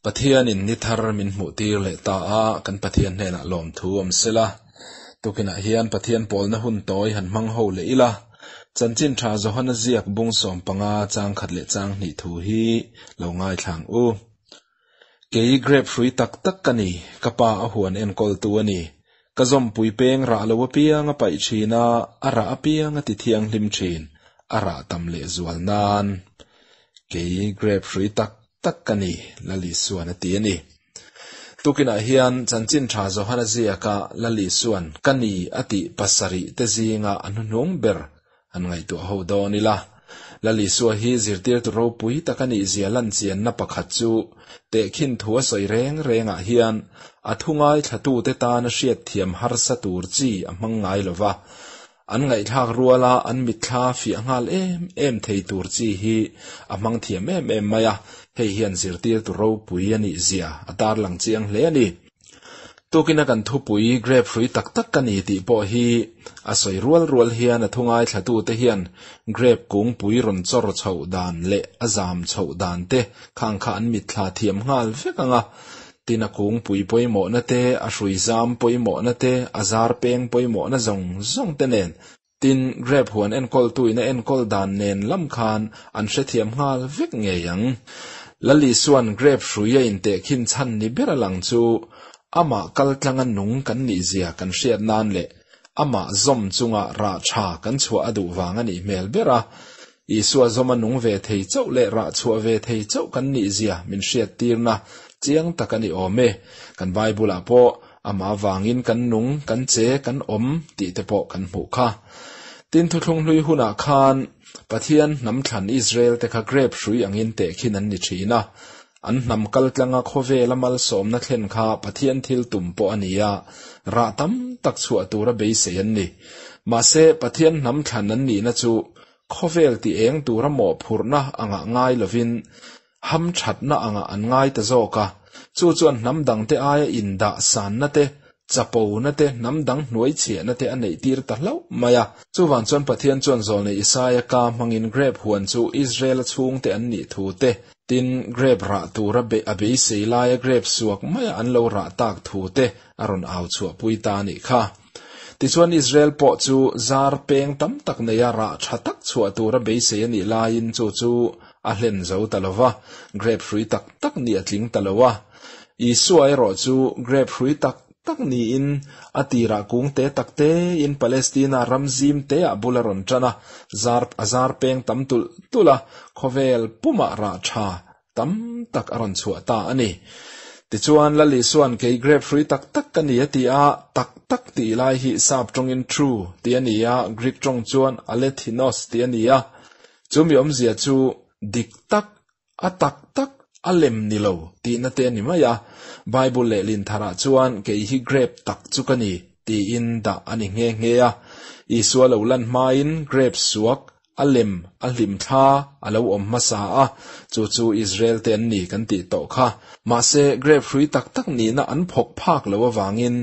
Pathianin ni thar min hmuhtir leh ta a, kan Pathian hnenah lawmthu awm sela. Tukinah hian Pathian pawlna hun tawi han hmang ho leh ila, Chanchin Tha Johana ziak bung 15 chang khat leh chang hnih thu hi lo ngaithla ang u. Kei grape hrui tak tak ka ni, ka pa a huan enkawltu a ni. Ka zawmpui peng rah lo apiang a paih thin a, a rah apiang a ti thianghlim thin, a rah tam lehzual nan. Kei grape hrui tak tak ka ni, Lal Isuan a ti a ni. Tukinah hian Chanchin Tha Johana ziaka Lal Isuan ka ni a tih pasarih te zinga a hnuhnung ber han ngaihtuah ho dawn ila. Lal Isua hi zirtirtu ropui tak a nih zia lanchianna pakhat chu tehkhin thu a sawi reng rengah hian a thu ngaithlatute tana hriatthiam harsa tur chi a hmang ngai lo va, An ngaihthlak ruala an mitthla fiah nghal em em thei tur chi hi a hmang thiam em em mai a, hei hian zirtirtu ropui a nih zia a tarlang chiang hle a ni. Tukina kan thupui grape hrui tak tak ka ni tih pawh hi a sawi rual rual hian a thu ngaithlatute hian grape kungpui rawn chawr chhoh dan leh a zam chhoh dan te khang kha an mitthla thiam nghal vek ang a, Tin a kungpui pawimawhna te, a hrui zam pawimawhna te, a zar peng pawimawhna zawng zawng te nen, tin grape huan enkawltuin a enkawl dan nen lam khan an hrethiam nghal vek ngei ang. Lal Isua'n grape hrui a intehkhin chhan ni ber a lang chu amah kaltlanga nung kan nihzia kan hriat nan leh amah zawm chunga rah tha kan chhuah a duh vang a nih hmel ber a. Isua zawma nung ve thei chauh leh rah chhuah ve thei chauh kan nihzia min hriattirna chiang tak a ni awm e. Kan Bible-ah pawh amah vangin kan nung, kan che, kan awm tih te pawh kan hmuh kha. Tin, Thuthlung hlui hunah khan Pathian hnam thlan Israel te kha grape hrui angin tehkhin an ni thin a. An hnam kaltlanga khawvela malsawmna thlen kha Pathian thil tum pawh a ni a, rah tam tak chhuah tura beisei an ni. Mahse, Pathian hnam thlan an nihna chu khawvel ti eng tura mawhphurhna angah ngai lovin hamthatna angah an ngai ta zawk a, chu chuan hnam dangte aia indah sanna te, chapona te, hnam dang hnuaichhiahna te a neihtir ta hlauh mai a. Chuvang chuan Pathian chuan zawlnei Isaia ka hmangin grape huan chu Israela chhungte an nih thu te, tin, grape rah tura a beisei laia grape suak maia an lo rah tak thu te a rawn au chhuahpui ta a nih kha. Tichuan Israel pawh chu zar peng tam tak neia rah tha tak chhuah tura beisei a nih laiin chu chu a hlen zo ta lo va, grape hrui tak tak nih a tling ta lo a. Isua erawh chu grape hrui tak tak niin a tirah kung te tak tein Palestina ram zim teah bul a rawn tan a, zar a zar peng tam tulh tulh a, khawvel pumah rah tha tam tak a rawn chhuah ta a ni. Tichuan, Lal Isua'n kei grape hrui tak tak ka ni a ti a, tak tak tih lai hi Sap tawngin true tih a ni a, Greek tawng chuan alethinos tih a ni a. Chu mi awmzia chu dik tak, a tak tak, a lem ni lo tihna te a ni mai a. Bible lehlin tharah chuan kei hi grape tak chu ka ni tiin dah a ni nghe nghe a. Isua lo lan hmain grape suak A lem, a hlim thla a lo awm hmasa a, chu chu Israel te an ni kan tih tawh kha. Mahse, grape hrui tak tak nihna an phawk phak lo avangin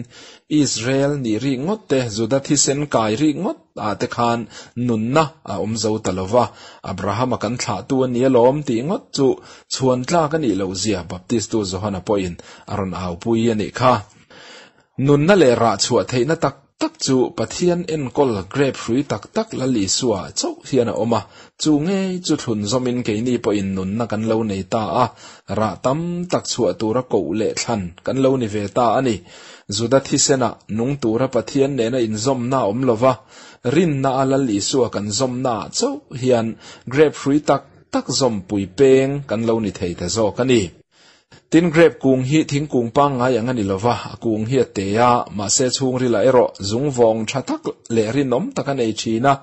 Israel nih rik ngawt te, Juda thisen kai rik ngawt ah te khan nunna a awm zo ta lo va, Abrahama kan thlahtu a ni alawm tih ngawt chu chhuan tlak a nih loh zia Baptistu Johana pawhin a rawn aupui a nih kha. Nunna leh rah chhuah theihna tak tak chu Pathian enkawl grape hrui tak tak Lal Isua chauh hian a awm a, chu ngei chu thlun zawmin keini pawhin nunna kan lo nei ta a, rah tam tak chhuah tura koh leh thlan kan lo ni ve ta a ni. Juda thisenah nung tura Pathian nena inzawmna a awm lova, rinna a Lal Isua kan zawmnaah chauh hian grape hrui tak tak zawmpui peng kan lo ni thei ta zawk a ni. Tin, grape kung hi thingkung pangngai ang a ni lova, a kung hi a te a, mahse chhungrilah erawh zung vawng tha tak leh rinawm tak a nei thin a.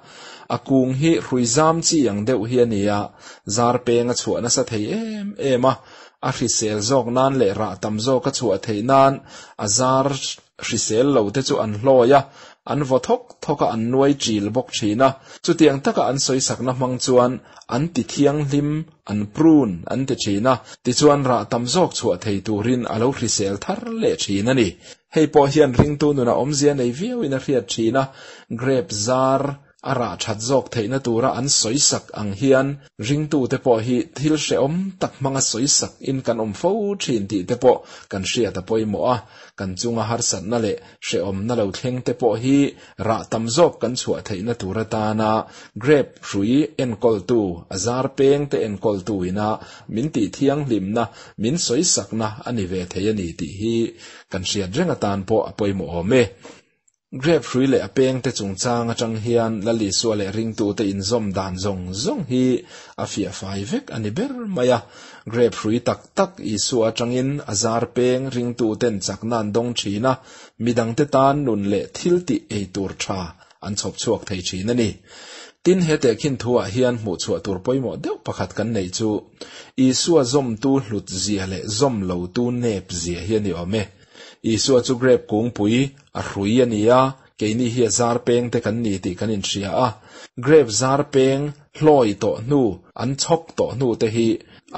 A kung hi hrui zam chi ang deuh hi a ni a, zar peng a chhuah nasa thei em em a, a hrisel zawk nan leh rah tam zawk a chhuah theih nan a zar hrisel lo te chu an hlawi a, an vaw thawk thawk a, an nuai ṭil bawk ṭhin a. Chutiang taka an sawisakna hmang chuan an ti thianghlim, an prune an ti ṭhin a, tichuan rah tam zawk chhuah thei turin a lo hrisel thar leh ṭhin a ni. Hei pawh hian ringtu nunah awmzia nei viauin a hriat ṭhin a, grape zar. a rah that zawk theihna tura an sawisak ang hian ringtute pawh hi thil hrehawm tak hmanga sawisak in kan awm fo thin tih te pawh kan hriat a pawimawh a, kan chunga harsatna leh hrehawmna lo thleng te pawh hi rah tam zawk kan chhuah theihna tur atana grape hrui enkawltu, a zar peng te enkawltu ina min tih thianghlimna, min sawisakna a ni ve thei a ni tih hi kan hriat reng atan pawh a pawimawh awm e. Grape hrui leh a pengte chungchang atang hian Lal Isua leh ringtute inzawm dan zawng zawng hi a fiah fai vek a ni ber mai a. Grape hrui tak tak Isua atangin a zar peng ringtuten chakna an dawng thin a, midangte tan nun leh thil tih ei tur tha an chhawp chhuak thei thin a ni. Tin, he tehkhin thuah hian hmuhchhuah tur pawimawh deuh pakhat kan neih chu Isua zawmtu hlut zia leh zawm lotu nep zia hi a ni awm e. Isua chu grape kungpui a hrui a ni a, keini hi a zar peng te kan ni tih kan inhria a. Grape zar peng hlawi tawh hnu, an chhawk tawh hnu te hi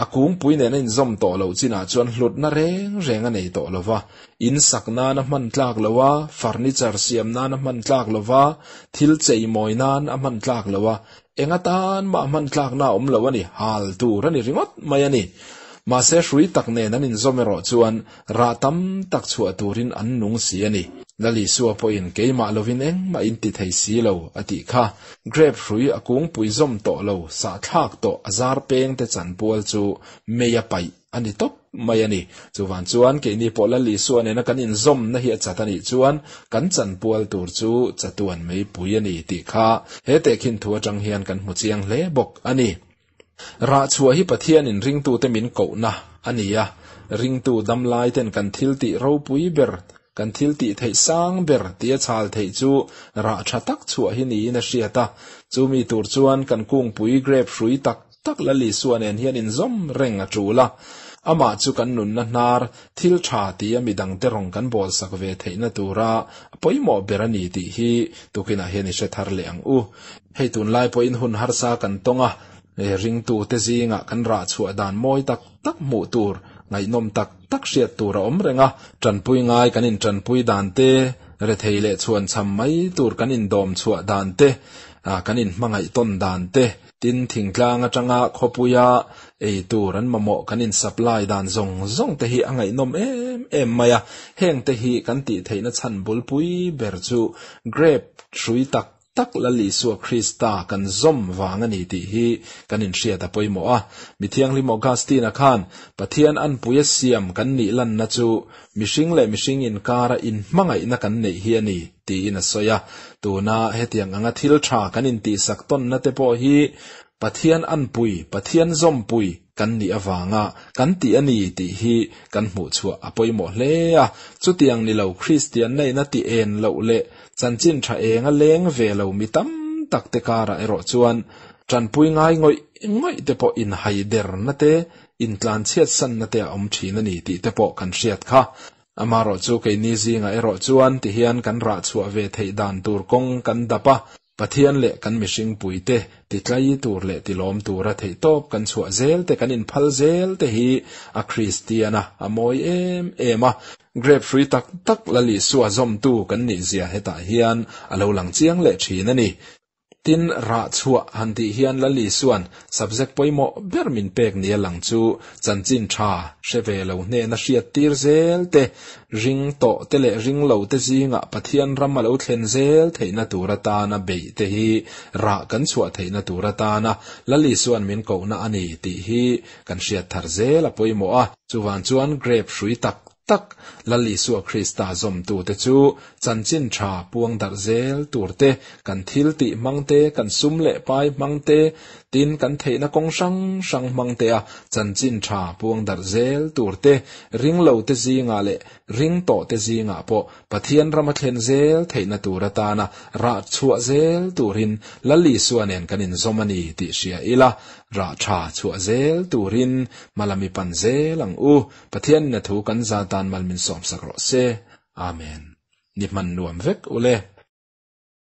a kungpui nen a inzawm tawh loh chinah chuan hlutna reng reng a nei tawh lo va. In sak nan a hman tlak lo a, furniture siam nan a hman tlak lo va, thil cheimawi nan a hman tlak lo a, Eng atan mah hman tlakna a awm lo a ni, hal tur a ni ringawt mai a ni. Mahse hrui tak nen an inzawm erawh chuan rah tam tak chhuah turin an nung si a ni. Lal Isua pawhin keimah lovin engmah in ti thei si lo a tih kha. Grape hrui a kungpui zawm tawh lo, sahthlak tawh a zar peng te chanpual chu mei a paih a ni tawp mai a ni. Chuvan chuan keini pawh Lal Isua nena kan inzawmna hi a chat a nih chuan kan chanpual tur chu chatuan meipui a ni tih kha he tehkhin thu atang hian kan hmu chiang hle bawk a ni. Rah chhuah hi Pathianin ringtute min kohna a ni a, ringtu damlai ten kan thil tih ropui ber, kan thil tih theih sang ber tia chhal theih chu rah tha tak chhuah hi niin a hriat a. Chumi tur chuan kan kungpui grape hrui tak tak Lal Isua nen hian inzawm reng a tul a. Amah chu kan nunna hnar thil tha tia midangte rawng kan bawlsak ve theihna tura a pawimawh ber a ni tih hi tukinah hian i hre thar leh ang u. Hei tunlai pawhin hun harsa kan tawng a, ringtute zingah kan rah chhuah dan mawi tak tak hmuh tur, ngaihnawm tak tak hriat tur a awm reng a. Tanpui ngai kan intanpui dan te, rethei leh chhuanchham mai tur kan indawm chhuah dan te, kan inhmangaih tawn dan te, tin thingtlang atanga khawpuia ei tur an mamawh kan in supply dan zawng zawng te hi a ngaihnawm em em mai a. Heng te hi kan tih theihna chhan bulpui ber chu grape hrui tak tak Lal Isua Krista kan zawm vang a ni tih hi kan inhriat a pawimawh a. Mi Thianghlim Augustine-a khan Pathian anpuia siam kan nih lanna chu mihring leh mihring inkara inhmangaihna kan neih hi a ni tiin a sawi a. Tuna hetiang anga thil tha kan intihsak tawnna te pawh hi Pathian anpui, Pathian zawmpui kan nih avanga kan tih a ni tih hi kan hmuh chhuah a pawimawh hle a. Chutiang ni lo Kristian neihna ti en loh leh chanchin tha enga leng ve lo mi tam tak te karah erawh chuan tanpui ngai ngawih ngawih te pawh inhaiderna te, intlanchhiatsanna te a awm thin a ni tih te pawh kan hriat kha. Amaherawh chu keini zingah erawh chuan tihian kan rah chhuah ve theih dan tur kawng kan dap a, Pathian leh kan mihring puite titlai tur leh tilawm tura theihtawp kan chhuah zel te, kan inphal zel te hi a Kristian a, a mawi em em a. Grape hrui tak tak Lal Isua zawmtu kan nihzia hetah hian a lo lang chiang leh thin a ni. Tin, rah chhuah han tih hian Lal Isua'n subject pawimawh ber min pek nia lang chu chanchin tha hre ve lo hnena hriat tir zel te, Ring tawh te leh ring lo te zingah Pathian ram a lo thlen zel theihna tur atana beih te hi rah kan chhuah theihna tur atana Lal Isua'n min kohna a ni tih hi kan hriat thar zel a pawimawh a. Chuvang chuan grape hrui tak tak Lal Isua Krista zawmtute chu chanchin tha puang darh zel tur te, kan thil tih hmang te, kan sum leh pai hmang te, Tin, kan theihna kawng hrang hrang hmangtea chanchin tha puang darh zel tur te, ringlote zingah leh ring tawhte zingah pawh Pathian rama thlen zel theihna tur atana rah chhuah zel turin Lal Isua nen kan inzawm a ni tih hria ila, rah tha chhuah zel turin hmalami pan zel ang u. Pathianin a thu kan za tan mal min sawmsak rawh se. Amen. Ni hman nuam vek ule.